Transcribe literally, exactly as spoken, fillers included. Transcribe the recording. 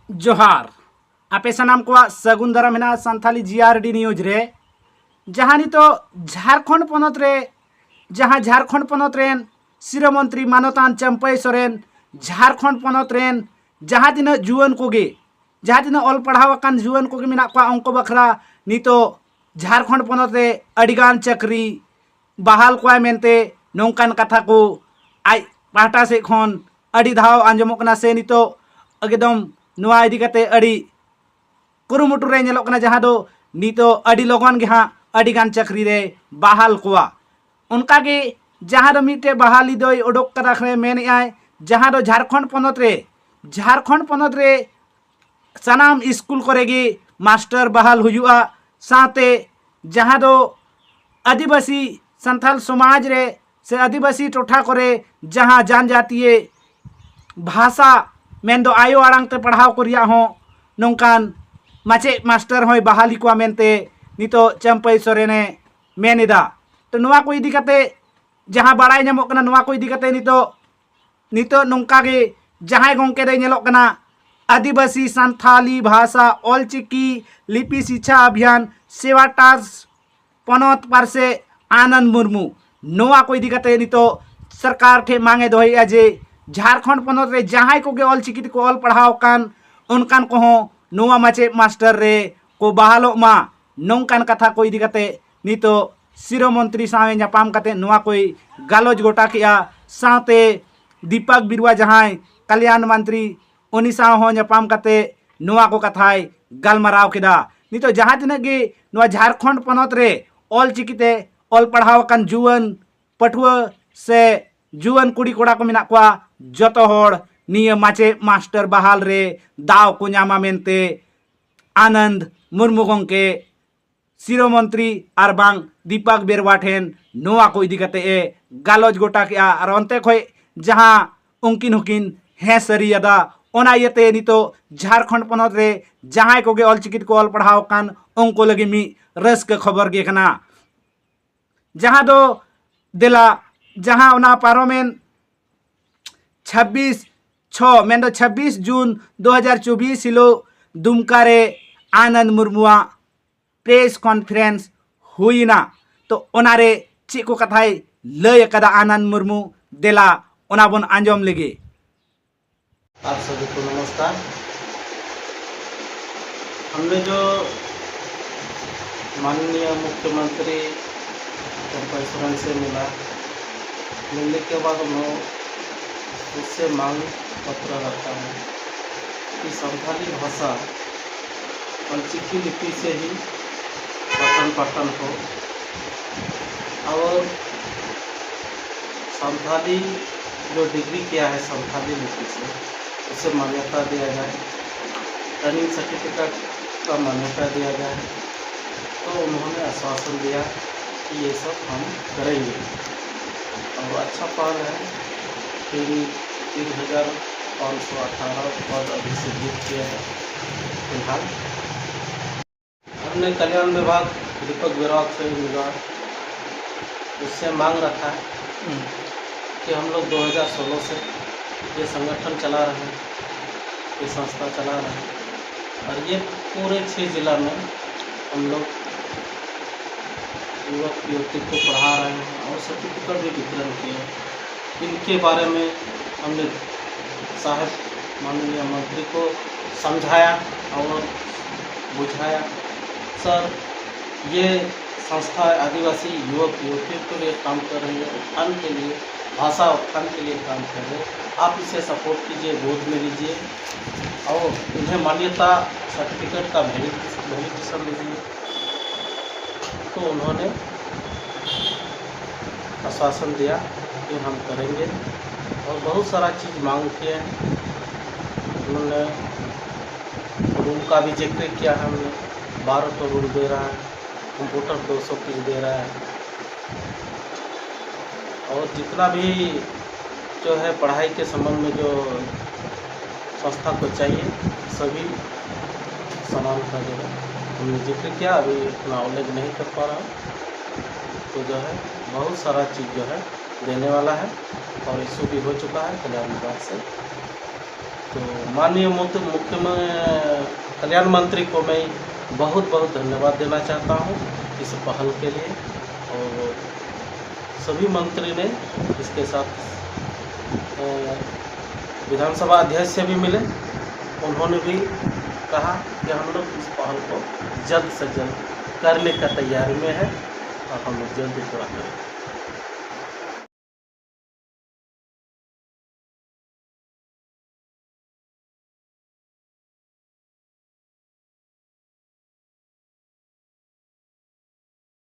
ᱡᱚᱦᱟᱨ᱾ ᱟᱯᱮ ᱥᱟᱱᱟᱢ ᱠᱚᱣᱟᱜ ᱥᱟᱹᱜᱩᱱ ᱫᱟᱨᱟᱢ ᱦᱮᱱᱟᱜᱼᱟ ᱥᱟᱱᱛᱷᱟᱞᱤ ᱡᱤ ᱟᱨ ᱰᱤ ᱱᱤᱭᱩᱡᱽ ᱨᱮ᱾ ᱡᱟᱦᱟᱸ ᱱᱤᱛᱚᱜ ᱡᱷᱟᱲᱠᱷᱚᱸᱰ ᱯᱚᱱᱚᱛ ᱨᱮ, ᱡᱟᱦᱟᱸ ᱡᱷᱟᱲᱠᱷᱚᱸᱰ ᱯᱚᱱᱚᱛ ᱨᱮᱱ ᱥᱤᱨᱟᱹ ᱢᱚᱱᱛᱨᱤ ᱢᱟᱱᱚᱛᱟᱱ ᱪᱟᱹᱢᱯᱟᱹᱭ ᱥᱚᱨᱮᱱ ᱡᱷᱟᱲᱠᱷᱚᱸᱰ ᱯᱚᱱᱚᱛ ᱨᱮᱱ ᱡᱟᱦᱟᱸ ᱛᱤᱱᱟᱹᱜ ᱡᱩᱣᱟᱹᱱ ᱠᱚᱜᱮ, ᱡᱟᱦᱟᱸ ᱛᱤᱱᱟᱹᱜ ᱚᱞ ᱯᱟᱲᱦᱟᱣ ᱟᱠᱟᱱ ᱡᱩᱣᱟᱹᱱ ᱠᱚᱜᱮ ᱢᱮᱱᱟᱜ ᱠᱚᱣᱟ, ᱩᱱᱠᱩ ᱵᱟᱠᱷᱨᱟ ᱱᱤᱛᱚᱜ ᱡᱷᱟᱲᱠᱷᱚᱸᱰ ᱯᱚᱱᱚᱛ ᱨᱮ ᱟᱹᱰᱤᱜᱟᱱ ᱪᱟᱹᱠᱨᱤ ᱵᱟᱦᱟᱞ ᱠᱚᱣᱟᱭ ᱢᱮᱱᱛᱮ ᱱᱚᱝᱠᱟᱱ ᱠᱟᱛᱷᱟ ᱠᱚ ᱟᱡ ᱯᱟᱦᱴᱟ ᱥᱮᱫ ᱠᱷᱚᱱ ᱟᱹᱰᱤ ᱫᱷᱟᱣ ᱟᱸᱡᱚᱢᱚᱜ ᱠᱟᱱᱟ, ᱥᱮ ᱱᱤᱛᱚᱜ ᱮᱠᱫᱚᱢ ᱱᱚᱣᱟ ᱤᱫᱤ ᱠᱟᱛᱮ ᱟᱹᱰᱤ ᱠᱩᱨᱩᱢᱩᱴᱩ ᱨᱮ ᱧᱮᱞᱚᱜ ᱠᱟᱱᱟ, ᱡᱟᱦᱟᱸ ᱫᱚ ᱱᱤᱛᱚᱜ ᱟᱹᱰᱤ ᱞᱚᱜᱚᱱ ᱜᱮ ᱦᱟᱸᱜ ᱟᱹᱰᱤᱜᱟᱱ ᱪᱟᱹᱠᱨᱤ ᱨᱮ ᱵᱟᱦᱟᱞ ᱠᱚᱣᱟ᱾ ᱚᱱᱠᱟᱜᱮ ᱡᱟᱦᱟᱸ ᱫᱚ ᱢᱤᱫᱴᱮᱡ ᱵᱟᱦᱟᱞᱤ ᱫᱚᱭ ᱚᱰᱚᱠ ᱠᱟᱫᱟ, ᱠᱷᱟᱱ ᱢᱮᱱᱮᱫᱼᱟᱭ ᱡᱟᱦᱟᱸ ᱫᱚ ᱡᱷᱟᱲᱠᱷᱚᱸᱰ ᱯᱚᱱᱚᱛ ᱨᱮ, ᱡᱷᱟᱲᱠᱷᱚᱸᱰ ᱯᱚᱱᱚᱛ ᱨᱮ ᱥᱟᱱᱟᱢ ᱥᱠᱩᱞ ᱠᱚᱨᱮ ᱜᱮ ᱢᱟᱥᱴᱟᱨ ᱵᱟᱦᱟᱞ ᱦᱩᱭᱩᱜᱼᱟ᱾ ᱥᱟᱶᱛᱮ ᱡᱟᱦᱟᱸ ᱫᱚ ᱟᱹᱫᱤᱵᱟᱹᱥᱤ ᱥᱟᱱᱛᱟᱞ ᱥᱚᱢᱟᱡᱽ ᱨᱮ ᱥᱮ ᱟᱹᱫᱤᱵᱟᱹᱥᱤ ᱴᱚᱴᱷᱟ ᱠᱚᱨᱮ ᱡᱟᱦᱟᱸ ᱡᱟᱱᱡᱟᱛᱤᱭᱟᱹ ᱵᱷᱟᱥᱟ, ᱢᱮᱱᱫᱚ ᱟᱭᱳ ᱟᱲᱟᱝ ᱛᱮ ᱯᱟᱲᱦᱟᱣ ᱠᱚ ᱨᱮᱭᱟᱜ ᱦᱚᱸ ᱱᱚᱝᱠᱟᱱ ᱢᱟᱪᱮᱫ ᱢᱟᱥᱴᱟᱨ ᱦᱚᱸᱭ ᱵᱟᱦᱟᱞᱤ ᱠᱚᱣᱟ ᱢᱮᱱᱛᱮ ᱱᱤᱛᱚᱜ ᱪᱟᱹᱢᱯᱟᱹᱭ ᱥᱚᱨᱮᱱᱮ ᱢᱮᱱ ᱮᱫᱟ᱾ ᱛᱚ, ᱱᱚᱣᱟ ᱠᱚ ᱤᱫᱤ ᱠᱟᱛᱮ ᱡᱟᱦᱟᱸ ᱵᱟᱲᱟᱭ ᱧᱟᱢᱚᱜ ᱠᱟᱱᱟ, ᱱᱚᱣᱟ ᱠᱚ ᱤᱫᱤ ᱠᱟᱛᱮ ᱱᱤᱛᱚᱜ, ᱱᱤᱛᱚᱜ ᱱᱚᱝᱠᱟ ᱜᱮ ᱡᱟᱦᱟᱸᱭ ᱜᱚᱢᱠᱮ ᱫᱚᱭ ᱧᱮᱞᱚᱜ ᱠᱟᱱᱟ, ᱟᱹᱫᱤᱵᱟᱹᱥᱤ ᱥᱟᱱᱛᱷᱟᱞᱤ ᱵᱷᱟᱥᱟ ᱚᱞᱪᱤᱠᱤ ᱞᱤᱯᱤ ᱥᱤᱪᱪᱷᱟ ᱟᱵᱷᱤᱭᱟᱱ ᱥᱮᱵᱟ ᱴᱟᱥ ᱯᱚᱱᱚᱛ ᱯᱟᱨᱥᱮ ᱟᱱᱚᱱᱫ ᱢᱩᱨᱢᱩ᱾ ᱱᱚᱣᱟ ᱠᱚ ᱤᱫᱤ ᱠᱟᱛᱮ ᱱᱤᱛᱚᱜ ᱥᱚᱨᱠᱟᱨ ᱴᱷᱮᱱ ᱢᱟᱝ ᱮ ᱫᱚᱦᱚᱭᱮᱫᱼᱟ ᱡᱮ ᱡᱷᱟᱲᱠᱷᱚᱸᱰ ᱯᱚᱱᱚᱛ ᱨᱮ ᱡᱟᱦᱟᱸᱭ ᱠᱚᱜᱮ ᱚᱞᱪᱤᱠᱤ ᱛᱮᱠᱚ ᱚᱞ ᱯᱟᱲᱦᱟᱣ ᱟᱠᱟᱱ, ᱚᱱᱠᱟᱱ ᱠᱚᱦᱚᱸ ᱱᱚᱣᱟ ᱢᱟᱪᱮᱫ ᱢᱟᱥᱴᱟᱨ ᱨᱮ ᱠᱚ ᱵᱟᱦᱟᱞᱚᱜ ᱢᱟ᱾ ᱱᱚᱝᱠᱟᱱ ᱠᱟᱛᱷᱟ ᱠᱚ ᱤᱫᱤ ᱠᱟᱛᱮ ᱱᱤᱛᱚᱜ ᱥᱤᱨᱟᱹ ᱢᱚᱱᱛᱨᱤ ᱥᱟᱶ ᱮ ᱧᱟᱯᱟᱢ ᱠᱟᱛᱮ ᱱᱚᱣᱟ ᱠᱚᱭ ᱜᱟᱞᱚᱪ ᱜᱚᱴᱟ ᱠᱮᱜᱼᱟ᱾ ᱥᱟᱶᱛᱮ ᱫᱤᱯᱚᱠ ᱵᱤᱨᱩᱣᱟ, ᱡᱟᱦᱟᱸᱭ ᱠᱟᱞᱭᱟᱱ ᱢᱚᱱᱛᱨᱤ, ᱩᱱᱤ ᱥᱟᱶ ᱦᱚᱸ ᱧᱟᱯᱟᱢ ᱠᱟᱛᱮ ᱱᱚᱣᱟ ᱠᱚ ᱠᱟᱛᱷᱟᱭ ᱜᱟᱞᱢᱟᱨᱟᱣ ᱠᱮᱫᱟ᱾ ᱱᱤᱛᱚᱜ ᱡᱟᱦᱟᱸ ᱛᱤᱱᱟᱹᱜ ᱜᱮ ᱱᱚᱣᱟ ᱡᱷᱟᱲᱠᱷᱚᱸᱰ ᱯᱚᱱᱚᱛ ᱨᱮ ᱚᱞ ᱪᱤᱠᱤ ᱛᱮ ᱚᱞ ᱯᱟᱲᱦᱟᱣ ᱟᱠᱟᱱ ᱡᱩᱣᱟᱹᱱ ᱯᱟᱹᱴᱷᱩᱣᱟᱹ ᱥᱮ ᱡᱩᱣᱟᱹᱱ ᱠᱩᱲᱤ ᱠᱚᱲᱟ ᱠᱚ ᱢᱮᱱᱟᱜ ᱠᱚᱣᱟ, ᱡᱚᱛᱚ ᱦᱚᱲ ᱱᱤᱭᱟᱹ ᱢᱟᱪᱮᱫ ᱢᱟᱥᱴᱟᱨ ᱵᱟᱦᱟᱞ ᱨᱮ ᱫᱟᱣ ᱠᱚ ᱧᱟᱢᱟ ᱢᱮᱱᱛᱮ ᱟᱱᱚᱱᱫ ᱢᱩᱨᱢᱩ ᱜᱚᱢᱠᱮ ᱥᱤᱨᱟᱹ ᱢᱚᱱᱛᱨᱤ ᱟᱨ ᱵᱟᱝ ᱫᱤᱯᱚᱠ ᱵᱮᱨᱣᱟ ᱴᱷᱮᱱ ᱱᱚᱣᱟ ᱠᱚ ᱤᱫᱤ ᱠᱟᱛᱮ ᱮ ᱜᱟᱞᱚᱪ ᱜᱚᱴᱟ ᱠᱮᱜᱼᱟ᱾ ᱟᱨ ᱚᱱᱛᱮ ᱠᱷᱚᱱ ᱡᱟᱦᱟᱸ ᱩᱱᱠᱤᱱ ᱦᱚᱸᱠᱤᱱ ᱦᱮᱸ ᱥᱟᱹᱨᱤᱭᱟᱫᱟ, ᱚᱱᱟ ᱤᱭᱟᱹᱛᱮ ᱱᱤᱛᱚᱜ ᱡᱷᱟᱲᱠᱷᱚᱸᱰ ᱯᱚᱱᱚᱛ ᱨᱮ ᱡᱟᱦᱟᱸᱭ ᱠᱚᱜᱮ ᱚᱞᱪᱤᱠᱤ ᱛᱮᱠᱚ ᱚᱞ ᱯᱟᱲᱦᱟᱣ ᱟᱠᱟᱱ, ᱩᱱᱠᱩ ᱞᱟᱹᱜᱤᱫ ᱢᱤᱫ ᱨᱟᱹᱥᱠᱟᱹ ᱠᱷᱚᱵᱚᱨ ᱜᱮ ᱠᱟᱱᱟ᱾ ᱡᱟᱦᱟᱸ ᱫᱚ ᱫᱮᱞᱟ, ᱡᱟᱦᱟᱸ ᱚᱱᱟ ᱯᱟᱨᱚᱢᱮᱱ ᱪᱷᱟᱵᱵᱤᱥ ᱪᱷᱚ ᱢᱮᱱᱫᱚ ᱪᱷᱟᱵᱵᱤᱥ ᱡᱩᱱ ᱫᱩ ᱦᱟᱡᱟᱨ ᱪᱚᱵᱵᱤᱥ ᱦᱤᱞᱳᱜ ᱫᱩᱢᱠᱟ ᱨᱮ ᱟᱱᱟᱱᱫ ᱢᱩᱨᱢᱩᱣᱟᱜ ᱯᱨᱮᱥ ᱠᱚᱱᱯᱷᱟᱨᱮᱱᱥ ᱦᱩᱭ ᱮᱱᱟ᱾ ᱛᱚ ᱚᱱᱟᱨᱮ ᱪᱮᱫ ᱠᱚ ᱠᱟᱛᱷᱟᱭ ᱞᱟᱹᱭ ᱟᱠᱟᱫᱟ ᱟᱱᱟᱱᱫ ᱢᱩᱨᱢᱩ, ᱫᱮᱞᱟ ᱚᱱᱟ ᱵᱚᱱ ᱟᱸᱡᱚᱢ ᱞᱮᱜᱮ᱾ आप सभी को नमस्कार। हमने जो माननीय मुख्यमंत्री चंपा सोरेन से मिला, मिलने के बाद उन्होंने उससे मांग पत्र रखा है कि संथाली भाषा और चिट्ठी लिपि से ही पठन पाठन हो और संथाली जो डिग्री किया है संथाली लिपि से, उसे मान्यता दिया जाए। ट्रेनिंग सर्टिफिकेट का मान्यता दिया जाए। तो उन्होंने आश्वासन दिया कि ये सब हम करेंगे। और अच्छा पहल है। तीन तीन हज़ार पाँच सौ अठारह पद अभी सृजित किया है। फिलहाल हमने कल्याण विभाग दीपक बिराक से मिला, उससे मांग रखा है कि हम लोग दो हज़ार सोलह से ये संगठन चला रहे हैं, ये संस्था चला रहे हैं और ये पूरे छः जिला में हम लोग युवक युवती को पढ़ा रहे हैं और सर्टिफिकेट भी वितरण किए हैं। इनके बारे में हमने साहब माननीय मंत्री को समझाया और बुझाया। सर, ये संस्था आदिवासी युवक युवतियों के लिए काम कर रही है, उत्थान के लिए, भाषा उत्थान के लिए काम कर रहे हैं। आप इसे सपोर्ट कीजिए, गोद में लीजिए और इन्हें मान्यता सर्टिफिकेट का वैलिडिटी वैलिडिटी दीजिए। तो उन्होंने आश्वासन दिया कि हम करेंगे और बहुत सारा चीज़ मांग किए हैं। उन्होंने रूम का भी जिक्र किया है हमने, बारह तो रूम दे रहा है, कंप्यूटर दो सौ पीस दे रहा है और जितना भी जो है पढ़ाई के संबंध में जो संस्था को चाहिए सभी सामान का जो है हमने जिक्र किया, अभी इतना उल्लेख नहीं कर पा रहा हूँ। तो जो है बहुत सारा चीज़ जो है देने वाला है और इशू भी हो चुका है कल्याण विभाग से। तो माननीय मुख्य मुख्यमंत्री कल्याण मंत्री को मैं बहुत बहुत धन्यवाद देना चाहता हूँ इस पहल के लिए। और सभी मंत्री ने इसके साथ विधानसभा अध्यक्ष से भी मिले। उन्होंने भी कहा कि हम लोग इस पहल को जल्द से जल्द करने का तैयारी में है और हम लोग जल्द ही पूरा करेंगे।